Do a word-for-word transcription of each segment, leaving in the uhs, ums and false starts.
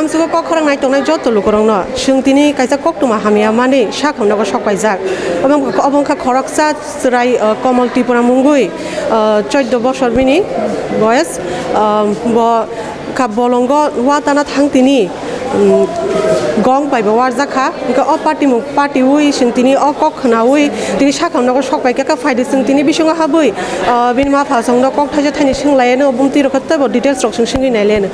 Amsugo kok khorang nai tongnai joto lukurokno chwng tini kaisa koktwma hamya manwi sakhamno sok paijak. Obo wngkha, obo wngkha khoroksa chwrai, uh, Komol Tripura mungwi, uh, chwddo bosor bini boyes, uh, bo kha bolongo watana thang tini, um, gong bai bo warjak kha. Hwnkhe o party mung, party wi chwng tini o kok khwnawi tini sakhamno sok pai kha, kha phaidi chwng tini bisingo habwi, uh, bini mapha chwngno kok thaisa thaini swng lai anw, bumtwi rok khe teibo details rok chwng swngwi nai lai anw.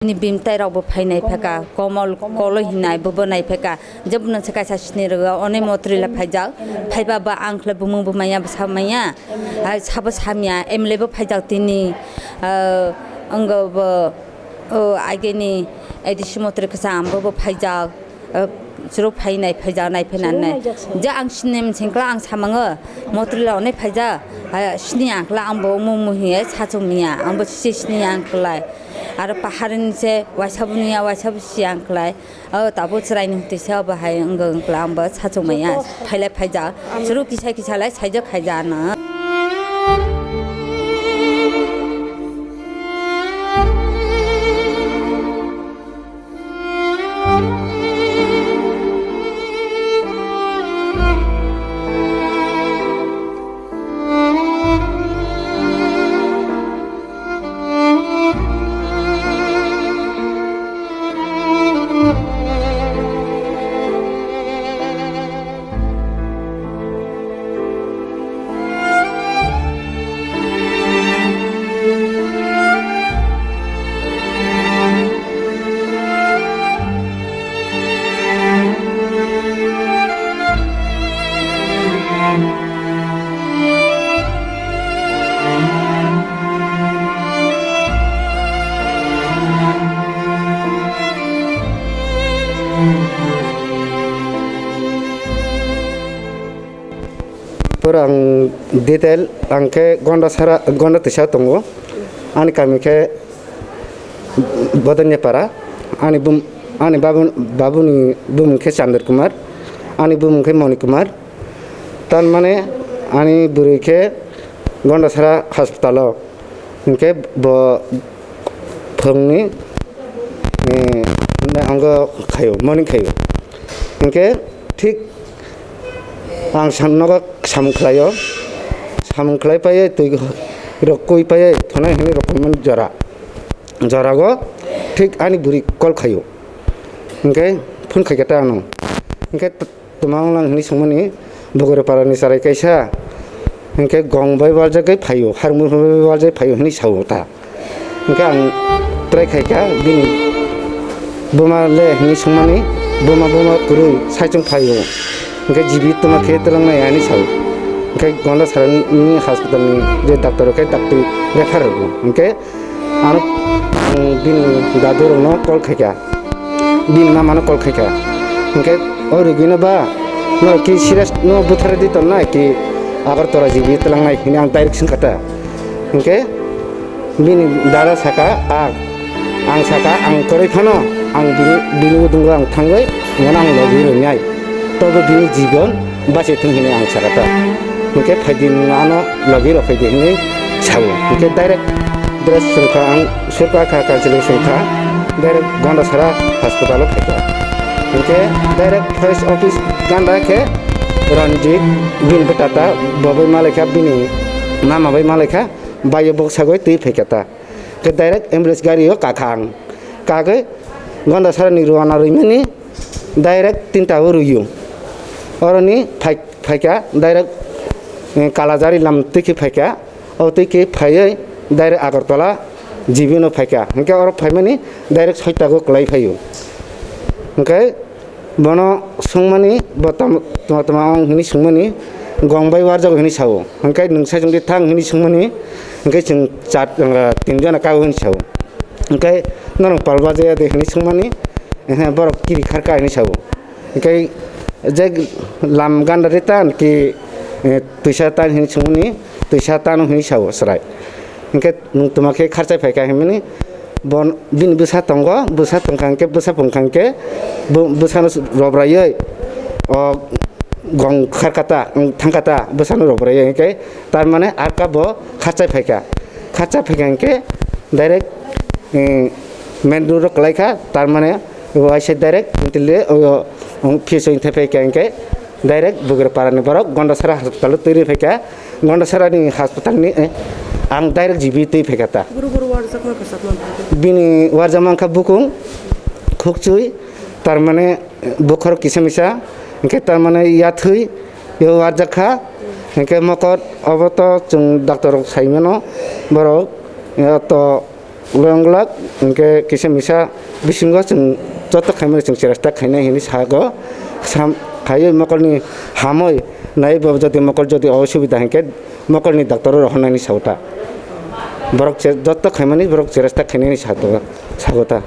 Ni bimtai rok bo phai nai phaka, Komol Koloi hinai bo bo nai phaka, je buno se kaisa sini rwgo, onei motri le phaijak, phaiba ba ang khle bumung bo manya, bwsa manya, hai sabo samya, M L A bo phaijak tini, ah, wngbo bo, oh, ageni A D C motri kwcham bo bo phaijak. Chwrwk phainai, phaijak nai, phainani nai. Je ang sini mseng kla ang samango, motri la onei phaijak, sini ang kla ang bo omo omo hiye sachung miya, ang bo sisi sini ang klai. Aro paharini se waisa bo nuya, waisa bo si ang klai. O tabo chwraini hwtwi se obo hai wng kla ang bo sachung maya. Phailai phaijak, chwrwk kisa kisa lai saijak khaijak ano. Pura ang detail ang khe Gonda sara, Gonda tisa tongo. Ani kami khe Bodonnya para. Ani bum-, ani babu, babuni bumung khe Chandra Kumar. ani bumung khe Moni Kumar. Tar mane ani bwrwi khe Gondasara hospital o. Hinkhe bo phwrwngni, eh, ango khaio, morning khaio. Hinkhe thik ang san-, nogo samung khlaio, samung khlai paiwi twi rok kui paiwi thonai hinwi rok mani jora, jorago thik ani bwrwi call khaio. Hinkhe phone khaikhe ta ano. Hinkhe Tuma wnglang hinwi swngmani, Bogoriparani chwrai kaisa, hinkhe gong bai waljagwi phaio, harmung bai waljagwi phaio hinwi sao ta. Hinkhe ang try khaikha bini buma le hinwi swngmani, buma buma kwrwi saichung phaio, hinkhe G B tuma khe twlangnai hinwi sao. Hinkhe Gondasarani hospitalni je doctor khe daktwi refer rwgo, hinkhe ano, ang bini dadurokno call khaikha, bini mamano call khaikha. Hinkhe o rugwino ba, no ki serious no butharwi di tonnai ki Agartala G B twlangnai hinwi ang direct swngkha ta. Hinkhe bini dada saka, "A, ang saka, ang kwrwi phano, ang bini, bini udungo ang thangwi, bono ang logi rwnai. Tobo bini jibon bachai thung," hinwi ang saka ta. Hinkhe phaidi nwng ano logi rok phaidi hinwi sao. Hinkhe direct dress chwngkha ang, surka kha, kanchwlwi chwngkha, direct Gondasara hospital o phaikha. Hinkhe direct forest office ganda khe Ranjit bini bwtata bo bai malaikha, bini mama bai malaikha, bai o bok sagwi twi phaikha ta. Khe direct ambulance gari o kakha ang. Kagwi Gondasarani rwana rwimani direct tinta o rwio. Oroni phai-, phaikha direct, eh, Kalajari lam twi khe phaikha. O twi khe phaiwi direct Agartala G B no phaikha. Hinkhe oro phaimani direct soita go kwlai phaio. Hinkhe Bono swngmani, bo tam-, tama tama wng hinwi swngmani, gong bai warjago hinwi sao. Hinkhe nwng saichung di thang hinwi swngmani, hinkhe chwng char, uh, tin jona kago hinwi sao. Hinkhe norok pal bajaya de hinwi swngmani, ehe, borok kiri kharka hinwi sao. Hinkhe je lam ganda de tan ki, eh, twisa tan hinwi swngmani, twisa tano hinwi sao chwrai. Hinkhe nwng tuma khe kharchai phaikha hinmani, bon, bini bwsa tongo, bwsa tongkha hinkhe, bwsa pungkha hinkhe, bo-, bwsano robraiwi, o, gong kharkata, wng thangkata, bwsano robraiwi hinkhe, tar mane arka bo kharchai phaikha. Kharchai phaikha hinkhe, direct, eh, main road o kwlaikha, tar mane waisa direct, tile, o, o, phis wng thai phaikha hinkhe, Direct Bogoriparani borok Gondasara hospital o twi rwi phaikha. Gondasarani hospital ni, eh, ang direct G B twi phaikha ta. Buru buru warjakma kwchakma bwkha. Bini warjakma wngkha bukung, khukchui, tar mane, eh, bokhorok kisa misa, hinkhe tar mane yathwi, yo warjakha, hinkhe mokot obo to chwng doctor rok saimano borok, eh, to Longlak, hinkhe kisa misa bisingo chwng joto khaimani chwng cheresta khainai hinwi sago. Sam-, khaiwi mokolni hamwi naiwi bo jodi mokol jodi osubida hinkhe mokolni doctor o rohornani sago ta. Borok che-, joto khaimani borok cheresta khainani sago, sago ta.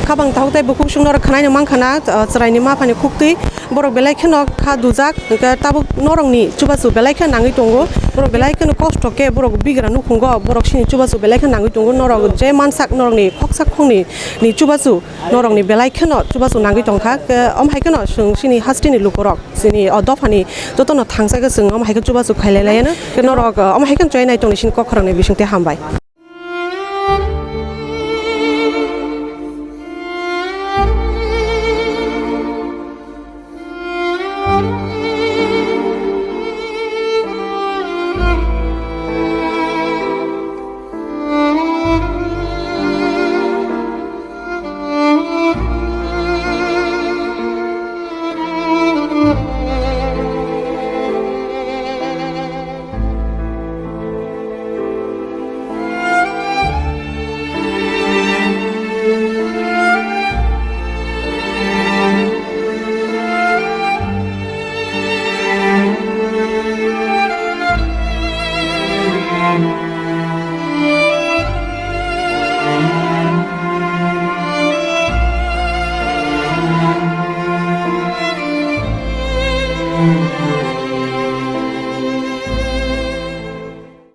Khabang tabuk tei bukhuk sung norok khwnaino mankha na, uh, chwraini maphani khuktwi borok belai kheno kha dujak, hwnkhe tabuk norokni chubachu belai khe nangwi tongo, borok belai kheno kosto khe borok bigra nukhungo, borok sini chubachu belai khe nangwi tongo, norok je mansak norokni khoksa khoknwi ni chubachu norokni belai kheno chubachu nangwi tongkha, khe omo hai kheno chwng chini hasteni lukurok chini o dophani jotono thangsa khe chwng omo hai khe chubachu khailai laiano, khe norok, uh, omo hai kheno chwrai nai tongni chini kok khoroknwi bisingtwi hambai.